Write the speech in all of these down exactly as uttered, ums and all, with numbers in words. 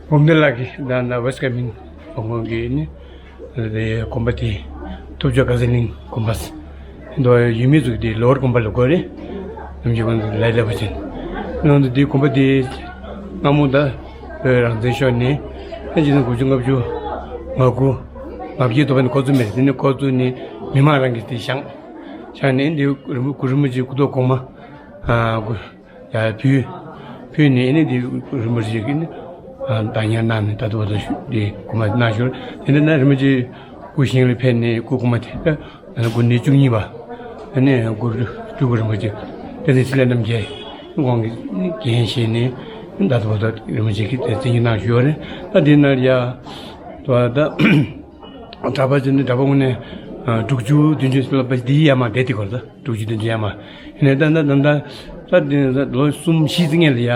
བུམ་ཐང་ལགས་ཀྱིས་ད་ལྟ་ཝེསྟ་ཀ་མིན་ཧོང་ཀོང་གི་ནི་དེ་དགོན་པ་དེ་ཐུབ་ཆོས་དགའ་ཚལ་གླིང་དགོན་པ་འདུག་ཡུལ་མི་ཚོས་དེ་ལོར་དགོན་པ་ལབ་ཀྱི་ཡོད་རེད། ནམ་རྒྱུན་ཁོང་ཚོ་ལས་སླ་པོ་བྱས། ནང་དུ་དེ་དགོན་པ་དེ་སྔ་མོ་ད་བོད་རང་བཙན་ཤོར་ནས་ཨ་ཅེ་ཚོ་དགུ་བཅུ་ལྔ་བཅུ་ང་དགུ་ང་བརྒྱད་དུ་བ་ནས་འགོ་བཙུགས་མེད། དེ་ནས་འགོ་བཙུགས་ནས་མི་མང་རང་གིས་དེ་བཞེངས། བཞེངས་ནས་འདི་རིན་པོ་གུ་རིན་པོ་ཆེ་སྐུ་ཐོག་གོང་མ་ཨ་དགུ་ཡ་ཕུལ། ཕུལ་ནས་ཨེ་ནི་འདི་རིན་པོ་ཆེ་གིས་ནི་བདག་གཉེར་གནང་ནས་ད་ལྟ་བར་དུ་འདི་གོང་མ་གནང་ཞོར། དེ་འདྲ་ན་རིན་པོ་ཆེ་སྐུ་བཞེངས་ལ་ཕེབས་ནས་སྐུ་གོང་མ་དེ་ཨ་སྐུ་ནི་བཅུ་གཉིས་པ་ཨ་ནི་གུ་རུ་སྤྲུལ་སྐུ་རིན་པོ་ཆེ་བསྟན་འཛིན་འཕྲིན་ལས་རྣམ་རྒྱལ་ཁོང་གིས་འགན་བཞེས་ནས་ད་ལྟ་བར་དུ་རིན་པོ་ཆེ་གིས་དེ་བརྩི་ཉེས་གནང་ཞུ་བ་རེད། ད་འདི་ན་ཡ་ད་ད། གྲྭ་པ་ཅིག་ནི་གྲྭ་པ་ངོས་ནས་དྲུག་ཅུ་བདུན་ཅུ་ལ་པ་འདིའི་ཡ་མ་བསྡད་དེ་གོ་ད་དྲུག་ཅུ་བདུན་ཅུ་ཡ་མ་ཡིན་ནའི་ད་ད་ད་ད་ད་འདི་ལོ་གསུམ་བཞི་ཙམ་སྔོན་ལ་ཡ་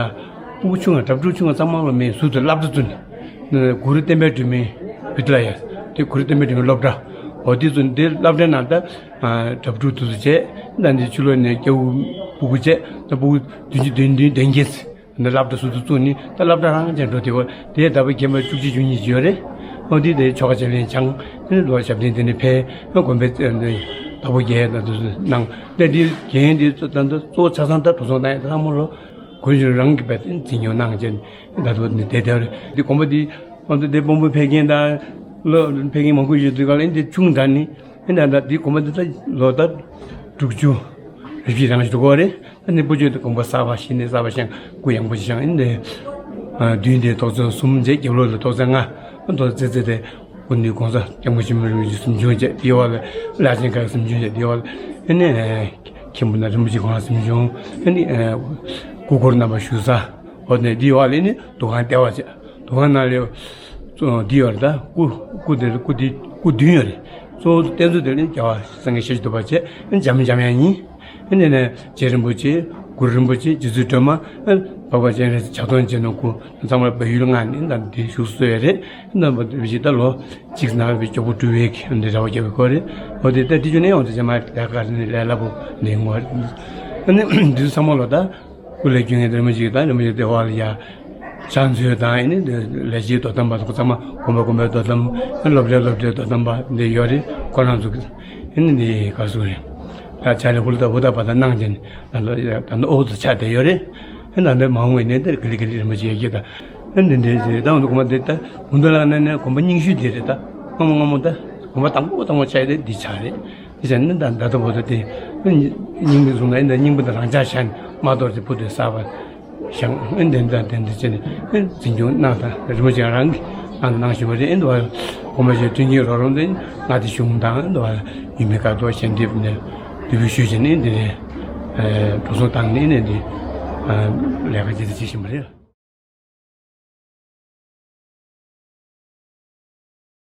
སྤུ་གུ་ཆུང་བ་གྲྭ་ཕྲུག་ཆུང་བ་གཙང་མ་ལོ་མེད་ཟུར་དུ་སློབ་གྲྭ་བཙུགས་ནས་གུ་རུ་བསྟན་པའི་སྒྲོན་མེ་བུ་དེ་ལ་ཡ་དེ་གུ་རུ་བསྟན་པའི་སྒྲོན་མེ་སློབ་གྲྭ་འོ་དེ་བཙུགས་ནས་དེ་སློབ་གྲྭའི་ནང་ད་གྲྭ་ཕྲུག་དུ་དུ་བྱས་ད་འདི་ཕྱི་ལོགས་ནས་སྐྱ་བོ་སྤུ་གུ་བྱས་ད་སྤུ་གུ་བདུན་ཅུ་དོན་བདུན་དོན་བརྒྱད། འདི་སློབ་གྲྭ་སུ་དུ་བཙུགས་ནི་ད་སློབ་གྲྭ་རང་ཅན་འགྲོ་དེ་བ་དེ་ད་བར་རྒན་པ་བཅུ་གཅིག་བཅུ་གཉིས་ཡོད་རེད། ཨོ་དེ་དེ་ཆོ་ག་བྱེད་ལེན་བྱང་ནི་ལོ་ཞབས་བརྟན་དེ་ནི་ཕེ་ཨོ་དགོན་པའི་བདག་པོ་རྒྱལ་ད་དུ་གནང་། ད་དེ་རྒན་དེ་ད་ད་གཙོ་བོ་ཆ་ཚང་ད་གྲོ་སོང་ད་ཡང་ད་ལྷ་མོ་ལོ་གོན་ཞིང་རང་གི་བས་འཛིན་སྐྱོང་གནང་བྱས་ད་དུ་ནི་དེ་དེ་རེད། དེ་དགོན་པ་དེ་ཨོ་དེ་དེ་དཔོན་པོ་ཕེ་རྒན་ད་ལོ་ཕེ་རྒན་མང་པོ་ཡོད་དུས་ག་ལ་འདི་ཆུང་ད་ནི། ཨེ་ན་ད་འདི་གོང་མ་འདི་ད་ལོ་ད་དྲུག་ཅུ་རེ་བཞི་རང་ཞིག་འགྲོ་གི་རེད། ད་ནི་བུ་ཆུང་དེ་གོང་མ་གསར་པ་ཤི་ནས་གསར་པ་ཤང་སྐུ་ཡངས་པོ་ཞིག་ཤང་ཨེ་འདི་བདུན་དེ་ཐོག་བརྩེགས་གསུམ་བྱས་རྒྱབ་ལོགས་ལ་ཐོག་བརྩེགས་ལྔ་ཐོག་བརྩེགས་བརྩེགས་དེ་སྐུ་ནི་གོང་ས་སྐྱབས་མགོན་ཆེན་པོ་རིན་པོ་ཆེ་གསུམ་བྱུང་བྱས་དེའི་འོག་ལ་བླ་ཆེན་ཁག་གསུམ་བྱུང་བྱས་དེའི་འོག་ལ་ཨེ་ནི་མཁན་པོ་ན་རིན་པོ་ཆེ་གོང་ལ་གསུམ་བྱུང་ཨེ་ནི་སྐུ་འཁོར་རྣམ་པ་བཞུགས་ས་འོག་ནས་དེའི་འོག་ལ་ཨེ་ནི་འདུ་ཁང་ལྟེ་བ་བྱས་འདུ་ཁང་ནང་ལ། གཙོ་འདི་ཡོད་རེད་ད། སྐུ་སྐུ་དེ་སྐུ་དེ་སྐུ་བདུན་ཡོད་རེད། གཙོ་བོ་རྟེན་གཙོ་དེ་ནི་རྒྱལ་བ་སངས་རྒྱས་ཤཱཀྱ་ཐུབ་པ་བྱས་འཇམ་དབྱངས་ཡིན། ཨེ་ནས་ནས་རྗེ་རིན་པོ་ཆེ་གུ་རུ་རིན་པོ་ཆེ་རྗེ་བཙུན་སྒྲོལ་མ་འཕགས་པ་སྤྱན་རས་གཟིགས་ཕྱག་སྟོང་བྱས་ནས་སྐུ་ཚང་མ་བལ་ཡུལ་ལྔ་ནས་ད་འདི་བཞུགས་སུ་ཡོད་རེད། ད་འདི་བཞི་ད་ལོ་གཅིག་ནང་བའི་ཇོ་བོ་སྤྲུལ་བའི་གི་འདི་ར་བ་རྒྱབ་པའི་སྐོར་རེད། འོ་དེ་ད་དེ་ཆུ་ནས་ཡོང་དུས་ཚང་མ་ལས་ཀ་ནི་ལས་སླ་པོ་འདི་ངོ་རེད། ཨ་ནི་འདི་ཚང་མ་ལོ་ད། སྐུ་ལས་རྒྱུན་ངེས་རིན་པོ་ཆེ་དང་རིན་པོ་ཆེ་དེ་བ་ལ་ཡ། ཕྱག་མཛོད་དང་ཨེ་ནི་ལས་བྱེད་དོ་དམ་པ་ཚོ་ཚང་མ་དགོན་པ་དགོན་པའི་དོ་དམ་སློབ་གྲྭའི་སློབ་གྲྭའི་དོ་དམ་པ་འདི་ཡོད་རེད། ཁོ་རང་ཚོ་ཨེ་ནི་འདི་ག་སུ་རེད། ད་ཆ་ལས་ཧུར་ད་ཧུར་ད་པ་ད་གནང་བྱས་ནས་ད་ལོ་ད་ནི་ཨོ་ད་ཆ་དེ་ཡོད་རེད། ཨེ་ད་འདི་མ་འོངས་པའི་ནས་འདིར་ག་ལི་ག་ལི་རིན་པོ་ཆེ་ཡ་གི་ད་ཨེ་འདི་འདི་ཟེར་ད་འོ་འདི་གོང་མ་འདི་ད་ཧུར་ད་ལ་ནས་ནས་དགོན་པ་རྙིང་ཤོས་འདི་རེད། ད་སྔ་མོ་སྔ་མོ་ད་དགོན་པ་དང་པོ་དང་པོ་ཆགས་ཡ་དེ་འདི་ཆགས་རེད། ཟེར་ནས་ད་ད་ལྟ་བར་དུ་དེ་རྙིང་པའི་གཟུངས་ལ་ཨེ་འདི་རྙིང་པ་དང་རང་འཇགས་བྱས་ནས་མ་གཏོགས་དེ་བུ་དེ་གསར་པ་བཞེངས་ཨེ་འདི་འདྲ་དེ་འདྲ་བྱས་ནས་ཨེ་འཛིན་སྐྱོང་གནང་དང་རིན་པོ་ཆེ་རང་གིས་ཨ་གནང་བཞིན་པ་རེད། ཨེ་འདི་བ་གོང་མ་ཆེ་མཐུན་རྐྱེན་རོགས་རམ་དེ་ང་དེ་གཞུང་དང་ཨེ་འདི་བ་ཡུལ་མི་ཁག་ཏུ་ཞལ་འདེབས་ནས་འདུས་པའི་ཞུས་བྱས་ནས་འདི་ནས་འགྲོ་སོང་བཏང་ནས་ནས་འདི་ལས་ཀ་ཇི་ལྟར་བྱེད་བཞིན་པ་རེད།